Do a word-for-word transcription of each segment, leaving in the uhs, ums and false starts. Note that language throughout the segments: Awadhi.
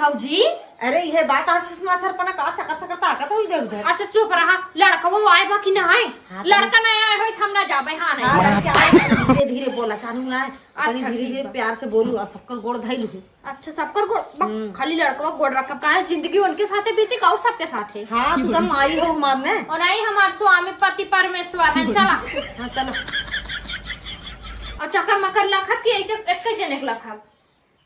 भौजी। अरे, इहे बात, आज सुषमा सर पना का चकर चकर ताकत हो इधर उधर। अच्छा, चुप रहा। लड़कवो आए बा कि ना आए? हाँ, लड़का ना आए होई, हम ना जाबे। हाँ, नहीं। हाँ, क्या है? धीरे धीरे बोला, चानू ना। अच्छा, धीरे धीरे प्यार से बोलू और सबकर गोड़ धइलू। अच्छा, सबकर गोड़, बक, हम्म। खाली लड़कवा गोड़ रखब, काहे जिंदगी उनके साथे बीती का और सबके साथे? हाँ, तू तो माई हो हमार ने। और आई हमार स्वामी पति परमेश्वर है, चला। हाँ, चलो। और चक्कर मकर लखब कि ऐसे एक जने के लखब?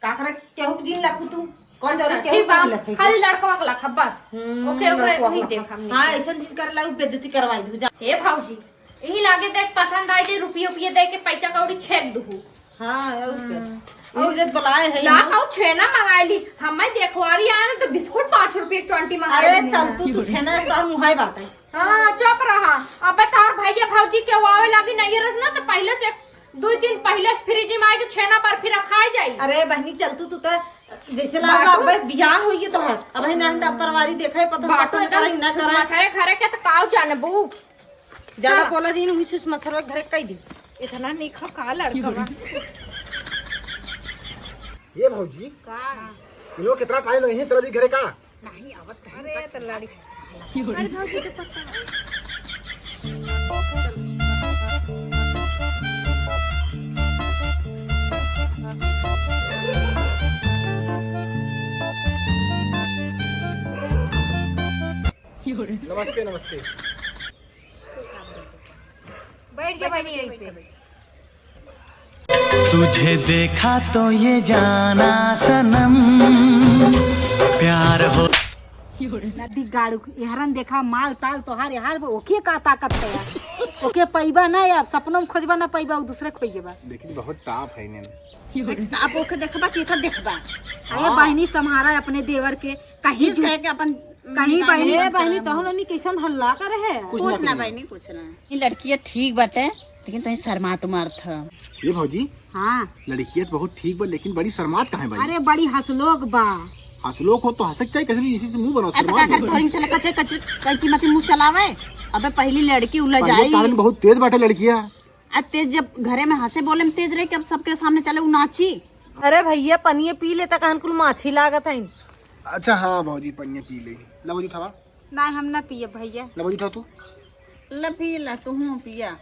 का करे, केहू के दिन लखू तू? कौन अच्छा, जरूर केहू ठीक बा, के लखे? खाली लड़कवा के लखब बस। हम्म, ओके, ओकरे लड़कवा के लखब। देख हमनी हाँ, के। ऐसन दिन कर ला, बेइज्जती करवाई दू जा। हे भौजी, यही लागे देख पसंद आई जे रुपये उपिये दे के पैसा कौड़ी छेक दुहू। हाँ, और क्या? हम्म। ये भी तो बुलाए है ला ना। कहू छेना मंगाई ली। हमें देखवारी आए ना तो बिस्कुट पाँच रुपये की twenty मंगाई अरे, ली। चल तू, तू छेना तो मुहाई बाटे। हाँ, चुप रहा। अबे तोहर भैया भौजी के आवे लागी नहीं रस ना तो पहले से, दो दिन पहले से फ्रिज में आके छेना बर्फी रखाई जाई। अरे बहनी, चल तू, तू तो जैसे लागबा बाटू। अबे बियाह होइए तोहर। अबे ना हम परवारी देखे, पता बाटू पसंद एकदम करे ना सुषमा करे। सारे घरे के तो काऊ जानबू। ज्यादा चला। बोला जी, नहीं सुषमा सरवा घरे कह दी। इतना नहीं खा का लड़का बा। ये भौजी, का? इनको कितना टाइम नहीं है, चला दी घरे का? नहीं, आवत है। अरे, तो लड़ी। अरे, भौजी, तो पता है। नमस्ते, नमस्ते। बैठ जा बहनी यहीं पे। तुझे देखा तो ये जाना सनम प्यार हो। नदी गाड़ू, एहरन देखा माल ताल तोहार, एहार बा, ओके का ताकत है यार? ओके पैबा ना यार, सपनों में खोजबा ना पैबा, उ दूसरे खोइए बा। लेकिन बहुत टाप है इन्हें। टाप ओके देखबा कि एकर देखबा? अरे हाँ। बहनी सम्हारा अपने देवर के, कहीं किस जु-, कहे के अपन कहीं निकाल बहनी, ले। ए बहनी, तोहन लोनी कैसन हल्ला करे है? कुछ कुछ ना ना करिए। बहनी, कुछ ना। ई लड़किया ठीक बाटे, लेकिन तनी शर्मात मारत ह। ये भौजी, हाँ। लड़किया तो बहुत ठीक बा, लेकिन बड़ी शर्मात काहे बा? अरे बड़ी हंसलोक बा। हंसलोक हो तो हंसक चाही, कैसे भी इसी से मुंह बनाओ, अत शर्मात काका मत। तोहरी चले कचे कचे कैची मती मुंह चलावे। अबे पहली लड़की उलझ पहले आई। कारण बहुत तेज बाटे लड़किया। आ तेज जब घरे में हंसे बोले में तेज रहे कि अब सबके सामने चले उ नाची। अरे भैया पनिया पी लेता, कहन कुल माछी लागत है। अच्छा हाँ भौजी पनिया पी ले। ला भौजी उठावा। नहीं, हम ना पिए भैया। ला भौजी उठा तू। ला पी ला, तू हूँ पिया।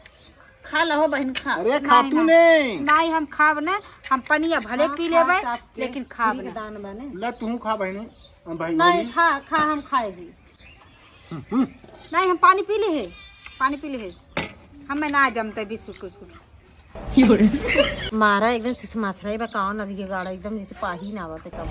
खा ला हो बहन, खा। अरे खा नहीं, तू नहीं। नहीं। नहीं, हम खाब ना, हम पनिया भले हाँ, पी खा लेबे, चाप के। लेकिन खाब फ्री के ना। दान बने। ला तू खा बहनी, हम भाई नहीं, बोली। खा, खा, हम खाए ही। हम्म, हम्म। नहीं, हम पानी पी ले है, पानी पी ले है। हमें ना जमते बिस्कुट उस्कुट। मारा एकदम से माछराई बा, कावन नदी के गाड़ा एकदम जैसे पाही ना आवत है कब।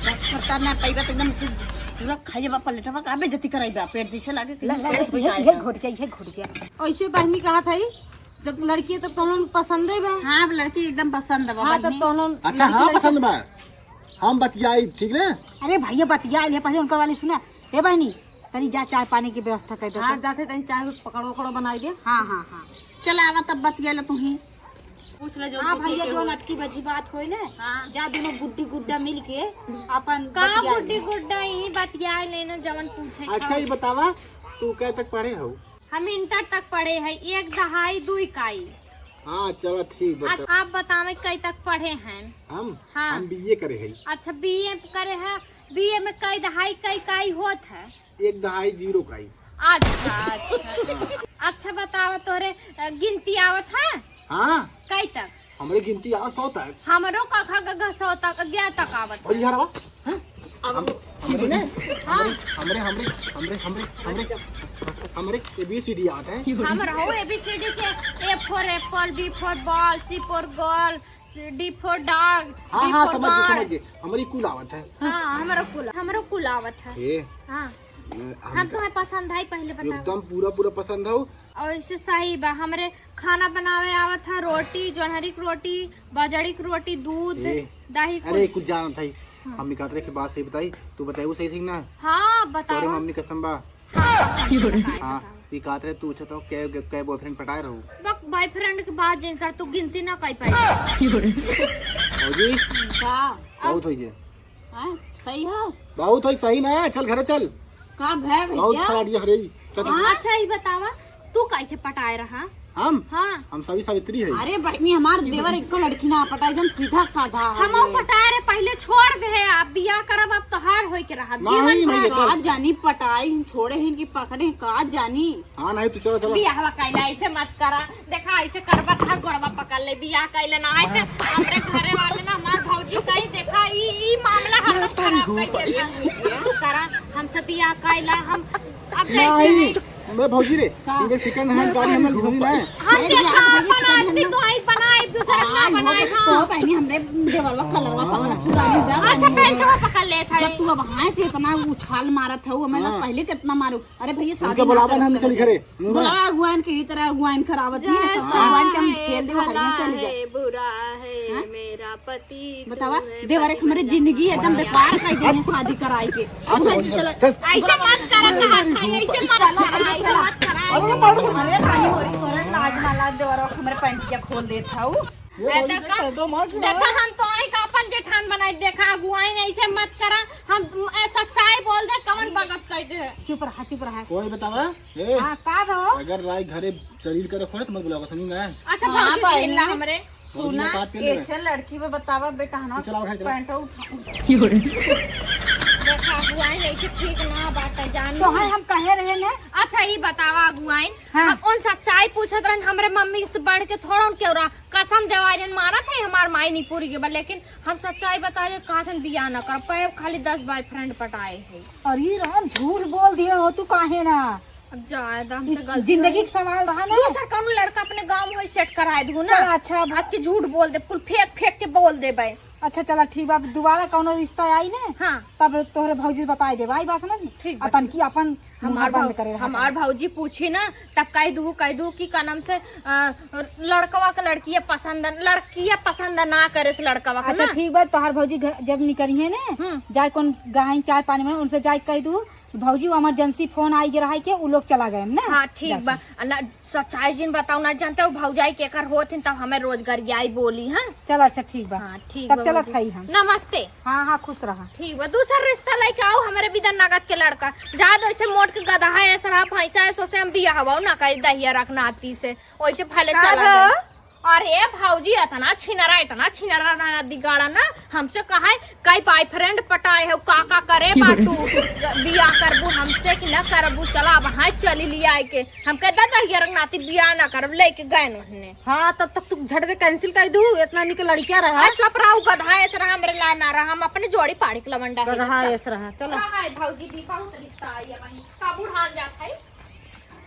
बस करता ना, पैबा तो एकदम से पूरा खाइए बा, पलटवा का बेइज्जती कराई बा, पेट जैसे लागे कि ला, ला, पेट ये, में ये आएगा। घोट जा, ये घोट जा। ऐसे बहनी कहा था ही, जब लड़की है तब तो हम पसंद है बा। हाँ, अब लड़की एकदम पसंद है बा, हाँ, तब बहनी। तो हम अच्छा, लड़की हाँ, लड़की पसंद बा। हम बतियाई, ठीक ना? अरे भैया, बतिया ले, पहले उनकर वाली सुना। ए बहनी, तनी जा, चाय पानी की व्यवस्था कर दे हाँ, तो। जाते तनी चाय पकड़ो, पकड़ो बनाई दे। हाँ, हाँ, हाँ। चल, आवा तब बतिया ले तू ही। पूछ ले जो हाँ पूछे भैया, के जो होई। अटकी बची बात होई ना, हाँ। जा दोनों गुड्डी गुड्डा मिल के अपन का बतिया गुड्डी ले। गुड्डा यही बतिया लेना, जवन पूछे अच्छा, खाओ। ये बतावा, तू कै तक पढ़े हो? हम इंटर तक पढ़े हैं, एक दहाई, दू इकाई। हाँ, चला ठीक बा। अच्छा, आप बतावे कई तक पढ़े हैं? हम? हाँ। हम बीए करे हैं। अच्छा, बीए करे हैं, बीए में कई दहाई, कई इकाई होत है? एक दहाई जीरो इकाई। अच्छा, अच्छा। हाँ। अच्छा बतावा, तोरे, अ, गिनती आवत है? हाँ। कई तक? हमरे गिनती आ सौ तक। हमरो कखा गघा सौ तक, ग्यारह तक आवत। और यार, हैं? अब हम, हमरे ने, हाँ। हमरे, हमरे, हमरे, हमरे, हमरे, हमरे A B C D याद है। हमरा हो A B C D के, A for apple, B for ball, C for girl, D for dog, हाँ, D हाँ, for समझ गए, bird। समझ गए। हमरी कुल आवत है। हाँ, हमरो कुल, हमरो कुल आवत है। ए, हाँ। हम हम तो तुम्हें पसंद है, पहले बताओ। एकदम पूरा, पूरा पसंद है। और इससे सही बा, हमरे खाना बनावे आवत है, रोटी, जोन्हरी के रोटी, बजड़ी के रोटी, दूध, ए, दही, अरे, कुल। कुछ जानत है। हाँ। मम्मी कहत रहे कि बात सही बताई, तू बताई वो सही, सही ना? हाँ, बताओ। तोरे मम्मी कसम बा। हाँ, बताओ, हाँ, बताओ। ये कहत रहे, तू अच्छा तो कै, कै boyfriend पटाए रहू? बक, boyfriend के बात जिन कर, तू गिनती ना कर पाई। भौजी, का? बहुत होई गया। हाँ, सही हो? बहुत होई, सही ना, चल घरे चल। का भय बहुत भैया? खराब ये हरे, चल। हाँ, अच्छा, ये बतावा, तू कैसे पटाए रहा? हम? हाँ। हम सभी सावित्री है। अरे बहनी, हमार देवर एको लड़की ना पटाए, एकदम सीधा साधा है। हम पटाए रहे पहले। ले छोड़ दे, अब बियाह करब, अब तोहार होई के रहब। जी नहीं, मन नहीं, भर। चल। का जानी पटाई छोड़े हैं कि पकड़े हैं, का जानी। हाँ, नहीं, तू चलो, चलो। बियाह कइला ऐसे मत करा, देखा ऐसे करबा था, गोड़वा पकड़ ले, बियाह कइला ना आए थे, हमरे घरे वाले ना, हमार भौजी कही, देखा ई, ई मामला हम लोग खराब कर देता। तू करा, हमसे बियाह कइला, हम अब नहीं, देखते हैं। मैं भौजी रे, का? इनके second hand गाड़ी हमें धोनी ना है। हम अरे देखा यार, भौजी अपन second hand आदमी ना। तो आई बनाए, दूसरा ना हाँ, बनाए, वो हाँ। तो पहले हमरे देवरवा कलरवा हाँ। पकड़ा, पुरानी दस अच्छा, साल हो गए। पैंटवा पकड़ लेत है। जब तू अब हाँ से इतना उछाल मारत है, वो मैं हाँ। पहले कितना मारू। अरे भैया, शादी उनके ना बुलावा ना, करब, हम चल चली घरे। घरे। बुलावा अगुआन के ही तरह अगुआन करावत ही ना, जय ससुर अगुआन के हम सहाय, खेल देवा, भला भैया चल जा। है, बुरा है, हाँ? मेरा पति बतावा, तू है देवर एक हमरे पतिव्रता जिंदगी एकदम नारी। बेकार कर देने शादी कराई के। अच्छा, चल, चल, चल। चल। ऐसे मत करा, कहा था, ऐसे मत करा, ऐसे मत करा, अरे, ऐसे मत करा। अरे, नानी, मोरी तोरे लाज ना लाज, देवर हमरे पैंटिया खोल देत हऊ। ये ए, वाली देखा, देख, पैंटो मार चुका देखा, है। हम तो आई का अपन जेठान बनाई, देखा, अगुआइन ऐसे मत करा, हम, ए, सच्चाई बोल दे, कवन बगत कह दे। चुप रहा, चुप रहा। कोई बतावा, ए, हाँ, का हो? अगर राय घरे शरीर करे खोले तो मत बुलावा, समझी ना? अच्छा, हाँ, भौजी से भाई। मिलना हमरे। भौजी सुना, का पेन है? ऐसे लड़की में बतावा बेटा, है ना, तू चलावा घर चला। पैंट उठा। देखा, अगुआइन ऐसे ठीक ना बाटे, जान तो लो। है, हम कहे रहे ना। अच्छा, ई बतावा अगुआइन, हाँ। हम उन सच्चाई पूछत रहन, हमरे मम्मी से बढ़ के थोड़ा उनके और कसम देवाई रहन, मानत है हमार माई नहीं पूरी के बा, लेकिन हम सच्चाई बताए दे, कहत हन बियाह न करब, कहे खाली दस boyfriend पटाए है। अरे राम, झूठ बोल दिए हो तू, काहे ना? अब जाए दा, हमसे गलती जिंदगी होई। के सवाल रहा ना। दूसर कौनो लड़का अपने गाँव में set कराए दू ना। चला, अच्छा, अब आज के झूठ बोल दे, कुल फेंक फेंक के बोल देबे। अच्छा, चला, ठीक बा, अब दोबारा कौनो रिश्ता आई ना, हाँ। तब तोहरे भौजी बताए देबे, आई बात समझ में? ठीक आ बा। तनकी अपन हमार मुंह बंद भौ-, करे रहा हमार था। भौजी पूछी ना, तब कह दू, कह दू कि का नाम से, अ, लड़कवा के लड़किया पसंद, लड़किया पसंद ना करे से लड़कवा के अच्छा, ना। ठीक बा, तोहार भौजी घर जब निकली है ना, हम्म। जाए कौन गहाई चाय पानी में, उनसे जाए कह दू, भौजी, वो emergency phone आई रहा है के, उ लोग चला गए ना? हाँ, ठीक बा। जाके। आ ना, सच्चाई जिन बताओ ना, जानते हो, भौजाई केकर होत हिन, तब हमें रोजगार आई बोली, हाँ? चल, अच्छा, ठीक बा। हाँ, ठीक तब बा, चलत भौजी। हई हम। नमस्ते। हाँ, हाँ, खुश रहा। ठीक बा, दूसर रिश्ता लेके आओ, हमरे बिदर नगद के लड़का। जा दो, ऐसे मोट के गदहा है, ऐसा रहा, भैंसा है, सोसे हम बियाह हवाओ ना करी, दहिया रखना आती से, वैसे भले का चला हो? गए। अरे भौजी, इतना छिनरा, इतना छिनरा ना दिगाड़ा ना, हमसे कहा है, कई boyfriend पटाए हो, का का करे बाटू, बियाह करबू हमसे कि ना करबू, चला अब हाँ चली लिया के। हम कह, "दादा, ये रंग नाती बियाह ना करब," लेके गए उन्होंने। हाँ, तब तक तू झट दे cancel कर दू, इतना निक लड़किया रहा। आ, चुप रहा, गधा ऐसे रहा, हमरे ला ना रहा, हम अपने जोड़ी पाड़ी के लवंडा है, गधा चल। ऐसे रहा, चलो। रहा है भौजी भी बहुत रिश्ता आई है वहीं, का बुढ़ान जात है।